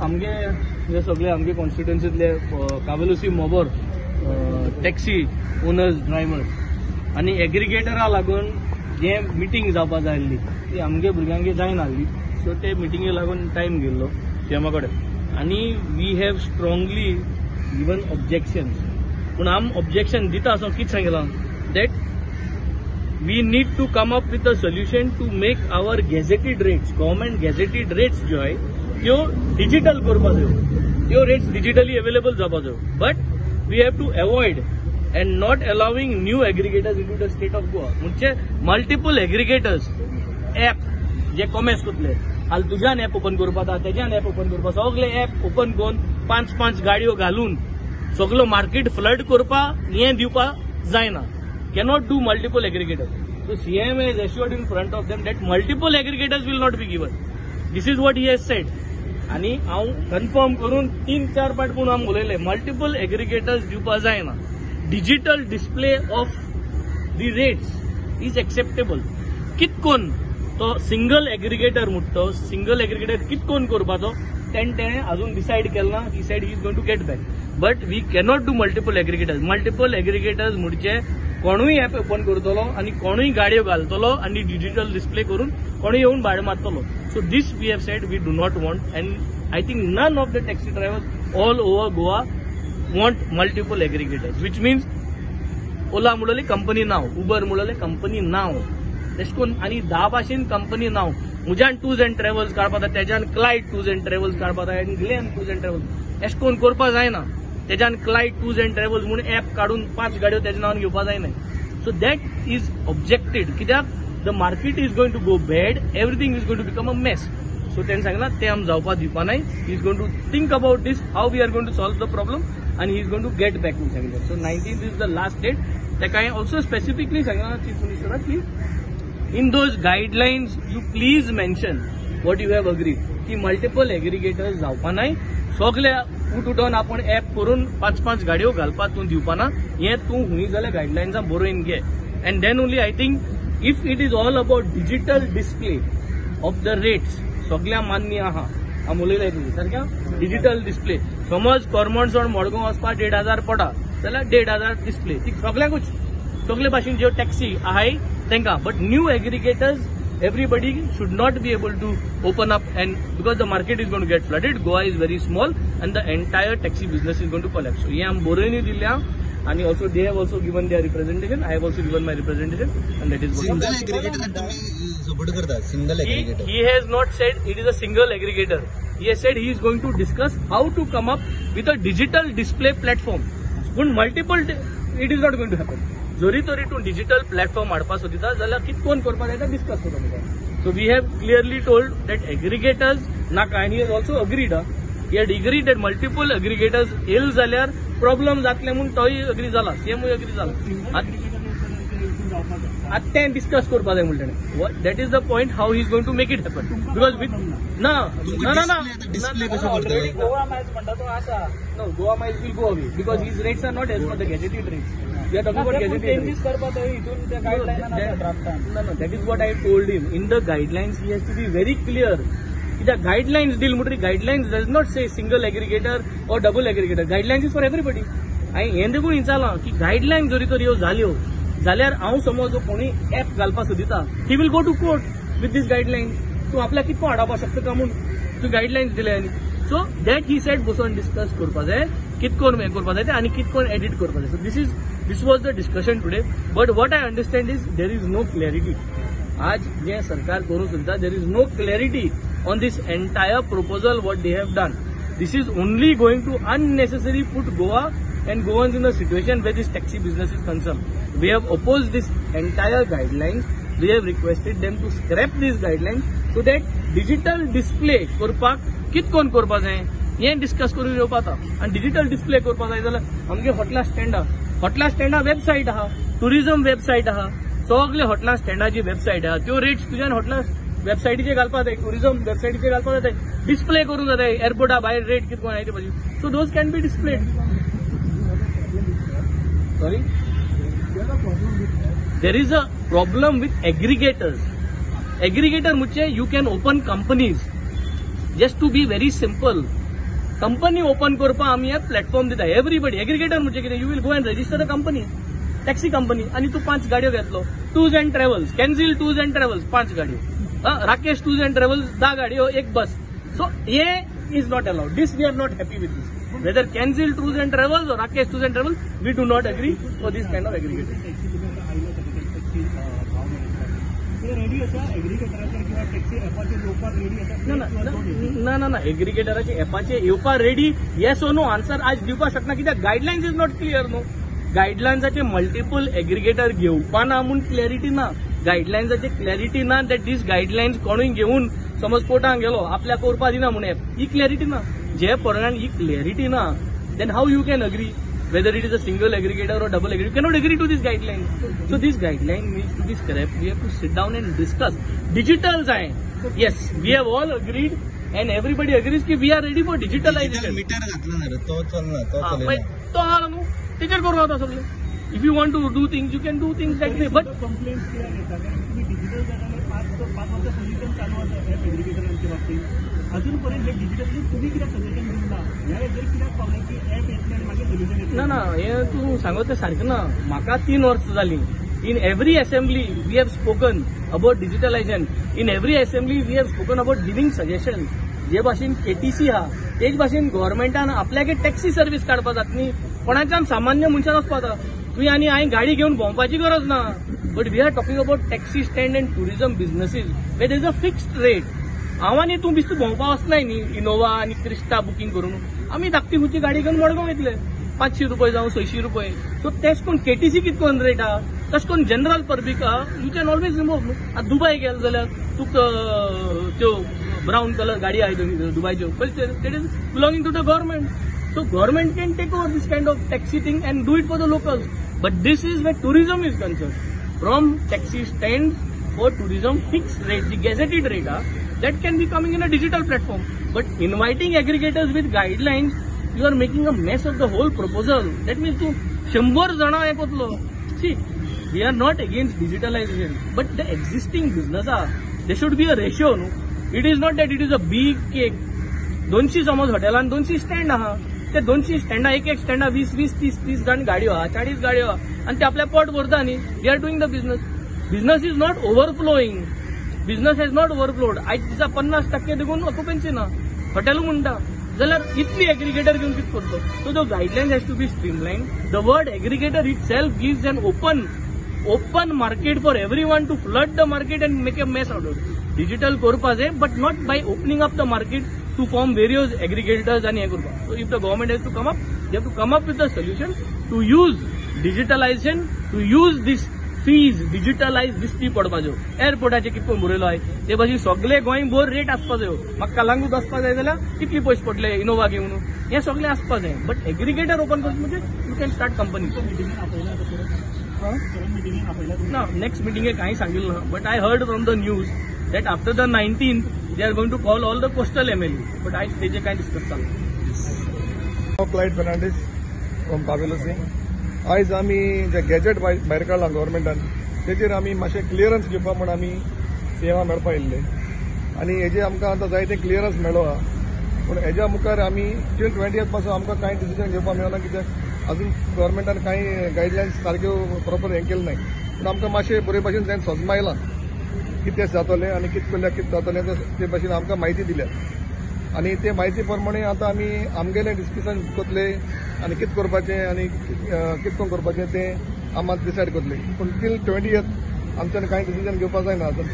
आमगे जे सगळे आमगे कॉन्स्टिट्युएन्सीतले कावेलोसी मोबोर टॅक्सी ओनर्स ड्रायव्हर्स आनी एग्रिगेटरा लागून जे मिटींग जावपा जाय आसली ती आमगे भुरग्यांगे जायना आसली. सो ते मिटिंगे लागून टायम गेल्लो सीएमा कडेन आनी we have strongly given objections. पूण आम ऑब्जेक्शन दिता आसतना कितें सांगलां that we need to come up with a solution to make our gazetted rates, government gazetted rates ज्यो आहाय त्यो डिजिटल करपा जायो, त्यो रेट्स डिजिटली अवेलेबल जावपा जायो. But we have to avoid and not allowing new aggregators into the state of Goa. म्हणजे multiple aggregators app जे commerce करतले, हाल तुज्यान ऍप ओपन करपा जाता, तेज्यान ऍप ओपन करपा, सगळे ऍप ओपन करून पांच पांच गाडयो घालून सगलो मार्केट फ्लड करपा हें दिवपा जायना. Cannot do multiple aggregators. So CM has assured in front of them that multiple aggregators will not be given. This is what he has said. आणि हांव कन्फर्म करून 3-4 पाट पूण आम उलयले, मल्टिपल एग्रिगेटर्स दिवपा जायना. Digital display of the rates is acceptable. कितकोन तो सिंगल एग्रिगेटर म्हणटा, सिंगल एग्रिगेटर कितकोन करपाचो तेणें अजून डिसायड केलें ना. He said he is going to get back. But we cannot do multiple aggregators. Multiple aggregators म्हणजे कोणूय ऍप ओपन करतलो आनी कोणूय गाडयो घालतलो आनी डिजिटल डिस्प्ले करून कोणूय येवन भाडें मारतलो. So this we have said we do not want, and I think none of the taxi drivers all over Goa want multiple aggregators, which means Ola म्हणले कंपनी नाव, उबर म्हणले कंपनी नाव, तशें करून आनी 10 भाशेन कंपनी नाव. म्हज्यान टूर्स अँड ट्रॅव्हल्स काडपा जाय, तेज्यान क्लायड टूर्स अँड ट्रॅव्हल्स काडपा जाय आनी ग्लेन टूर्स अँड ट्रॅव्हल्स, अशें करून करपा जायना. तेज्यान क्लायड टूर्स अँड ट्रॅव्हल्स म्हणून ऍप काडून 5 गाडयो तेज्या नांवान घेवपा जायना. सो that is objected, कित्याक the market is going to go bad, everything is going to become a mess. So तेणें सांगलां तें आम जावपा दिवपा नाय. He is going to think about this, how we are going to solve the problem, आनी he is going to get back म्हणून सांगलें. So 19th is the last date. तेका हांवें ऑल्सो स्पेसिफिकली सांगलां चीफ मिनिस्टराक की in those guidelines you please mention what you have agreed की multiple aggregators जावपा नाय, सगळे उठ उठोन आपण ऍप करून 5-5 गाडयो घालपाक तूं दिवपाना, हें तूं हुंय जाल्यार गायडलायन्सां बरोवन घे. And then only I think if it is all about digital display of the rates सगळ्या मान्य आहा. हांव उलयलें तुजें सारकें डिजिटल डिस्प्ले, समज करमणसोण मडगांव वचपाक 1500 पडा जाल्यार 1500 डिस्प्ले ती सगळ्यांकूच सगळे भाशेन ज्यो टॅक्सी आहाय तांकां. But new aggregators everybody should not be able to open up, and because the market is going to get flooded. Goa is very small and the entire taxi business is going to collapse. So I am borrowing dilya and also they have also given their representation, I have also given my representation, and that is what single aggregator तुम्ही support करता. Single aggregator, he has not said it is a single aggregator. He has said he is going to discuss how to come up with a digital display platform. But multiple, it is not going to happen. जरी तरी तूं digital platform हाडपा सोदिता जाल्यार कितें कोण करपा जाय तें डिस्कस करता. So we have clearly told that aggregators नाका, आनी he has also agreed. He had agreed that multiple aggregators येल जाल्यार प्रॉब्लम जातले म्हूण तोय अग्री जाला, सीएमूय अग्री जाला. आतां तें डिस्कस करपा जाय म्हणलें तेणें. That is the point how he is going to make it happen. Because with ना ना ना डिस्प्ले कसो करतले? गोवा मायल्स म्हणटा तो आसा. No, Goa miles will go away because his rates are not as per the gazetted rates. We are talking about gazetted changes करपा तो हितून त्या गायडलायनान आसा ड्राफ्टान. No, no, that is what I told him. In the guidelines he has to be very clear. कित्याक guidelines दिल म्हणटकीर guidelines does not say single aggregator or double aggregator. Guidelines is for everybody. हांवें हें देखून विचारलां की guideline जरी तर ह्यो जाल्यो जाल्यार हांव समज कोणूय ऍप घालपा सोदिता, he will go to court with this guideline. तूं आपल्याक कितको हाडपा शकता काय म्हूण तूं गायडलायन्स दिले. आनी सो that he said बसोन डिस्कस करपा जाय, कितकोन हें करपा जाय तें आनी कितकोन एडिट करपा जाय. So this was the discussion today. But what I understand is there is no clarity. आज जे सरकार करूंक सोदता there is no clarity on this entire proposal what they have done. This is only going to unnecessary put Goa and Goans in a situation where this taxi business is concerned. We have opposed this entire guidelines. We have requested them to scrap these guidelines so that digital display करपाक कितकोन करपा जाय हें discuss करून येवपा आतां. आनी digital display करपा जाय जाल्यार आमगे हॉटेलां स्टँड आहा, हॉटेलां स्टँडा वेबसायट आहा, टुरिझम वेबसायट आहा, सगळे हॉटेलां स्टँडाची वेबसायट आहा, त्यो रेट्स तुज्यान हॉटेलां वेबसायटीचेर घालपा जाय, टुरिझम वेबसायटीचेर घालपा जाय, डिस्प्ले करूंक जाय एअरपोर्टा भायर रेट कितको आहा ते भाशेन. So those can be displayed. Sorry, there is a problem with aggregators. Aggregator म्हणजे you can open companies. Just to be very simple, company open करपाक आमी हे प्लॅटफॉर्म दिता. एवरीबडी एग्रिगेटर म्हणजे कितें, you will go and register a company, taxi company, आनी तूं 5 गाडयो घेतलो. Tours and travels, Kenzil tours and travels 5 गाडयो, राकेश टूर्स अँड ट्रॅव्हल्स 10 गाडयो, 1 बस. सो हे is not allowed. This we are not happy with this. Whether Kenzil Tours and Travels or Rakesh Tours and Travels, we do not agree for this kind of aggregator. ना ना ना, एग्रिगेटराचे एपाचे येवपा ready yes or no answer आज दिवपाक शकना, कित्याक guidelines is not clear न्हू. गायडलायन्साचे multiple aggregator घेवपा ना म्हूण क्लॅरिटी ना, गायडलायन्साचे क्लॅरिटी ना, that these guidelines कोणूय घेवन समज कोर्टान गेलो आपल्याक करपा दिना म्हूण एप, ही क्लॅरिटी ना. जे प्रमाण ही क्लॅरिटी ना, then how you can agree whether it is a single aggregator or double aggregator? You cannot agree to this guideline. So this guideline needs to be scrapped. We have to sit down and discuss. Digital जाय, yes, we have all agreed and everybody agrees की we are ready for digitalization. Meter घातला ना रे, तो चलना, तो चलना, तो आहा न्हू, तेचेर करूं आता सगळें. If you want to do things, you can do things that way. But complaints कित्याक येता? कारण तुमी डिजिटल जाल्यार 5 वर्सां पयलींच्यान चालू आसा एप एग्रिगेटरांच्या बाबतींत, अजून पर्यंत हे डिजिटल तुमी कित्याक सजेशन दिवंक ना? ह्या हेजेर कित्याक पावलें की एप येतलें आनी मागीर सोल्युशन येतलें? ना ना, हें तूं सांगत तें सारकें ना. म्हाका 3 वर्सां जालीं. In every assembly we have spoken about digitalization. In every assembly we have spoken about giving suggestion. जे भाशेन केटीसी आहा तेच भाशेन गव्हर्मेंटान आपल्याक टॅक्सी सर्वीस काडपा जात न्ही, कोणाच्यान सामान्य मनशान वचपा जाता. तुवें आनी हांवें गाडी घेवन भोंवपाची गरज ना. But we are talking about taxi stand and tourism businesses where there is a fixed rate. हांव आनी तूं बिस्तू भोंवपा वचनाय न्ही इनोवा आनी क्रिस्टा बुकींग करून, आमी धाकटी खुंयची गाडी घेवन मडगांव येतले, 500 रुपये जावं 600 रुपये. सो तेश कोण केटीसी कित करून रेट आहा, तशें करून जनरल पब्लिक आहा, you can always remove न्हू. आतां दुबय गेले जाल्यार तुका त्यो ब्रावन कलर गाडी आहा दुबयच्यो, that is belonging to the government. So government can take over this kind of taxi thing and do it for the locals. But this is where tourism is concerned. From taxi stands for tourism fixed rate, the gazetted rate, that can be coming in a digital platform. But inviting aggregators with guidelines, you are making a mess of the whole proposal. That means to 100 jana हे कोतलो. See, we are not against digitalization, but the existing business, there should be a ratio. No? It is not that it is a big cake. 200 समज हॉटेलान 200 stand आहा, ते 200 स्टँडा एक एक स्टँडा 20 20 30 30 जाण गाडयो आहा, 40 गाडयो आहा, आनी ते आपल्या पोट भरता न्ही. They are doing the business. Business is not overflowing, business has not overflowed. आयज दिसा 50% देखून ऑक्युपन्सी ना हॉटेल म्हणटा जाल्यार इतली एग्रिगेटर घेवन कितें करतलो. So the guidelines has to be streamline. The word aggregator itself gives an open market for everyone to flood the market and make a mess out of it. Digital करपा जाय, but not by opening up the market to form various aggregators and हे करपा. So if the government has to come up, they have to come up with a solution to use digitalization, to use this fees digitalise दिसती पडपा जायो. एअरपोर्टाचे कितको बरयलो आहे ते भाशेन सगळे गोंय भर रेट आसपा जायो. म्हाका कलांगूट वचपा जाय जाल्यार कितली पयशे पडले इनोवा घेवन, हें सगळें आसपा जाय. बट एग्रिगेटर ओपन करचें म्हणजे you can start company. ना, नेक्स्ट मिटिंगेक कांय सांगिल्लें ना, but I heard from the news that after the 19th they are going to call all the coastal MLA. But आयज तेजे कांय डिस्कस चालू. हांव क्लायड फेर्नांडीस फ्रॉम कावेलोसी. आयज आमी जे गॅजेट भायर काडलां गव्हर्मेंटान तेजेर आमी मातशें क्लियरन्स घेवपा म्हूण आमी सीएमा मेळपा येयल्ले आनी हेजे आमकां आतां जायते क्लियरन्स मेळ्ळो आहा. पूण हेज्या मुखार आमी टील 20th पासून आमकां कांय डिसिजन घेवपा मेळना, कित्याक अजून गव्हर्मेंटान कांय गायडलायन्स सारक्यो प्रोपर हें केलें नाय. पूण आमकां मातशें बरे भाशेन तें सजमायलां कितें जातलें आनी कितें केल्यार कितें जातलें ते भाशेन आमकां म्हायती दिल्या आनी ते म्हायती प्रमाणे आतां आमी आमगेलें डिस्कशन करतले आनी कितें करपाचें आनी कितें कोण करपाचें तें आमी डिसायड करतले. पूण टील 20th आमच्यान कांय डिसिजन घेवपाक जायना आजून.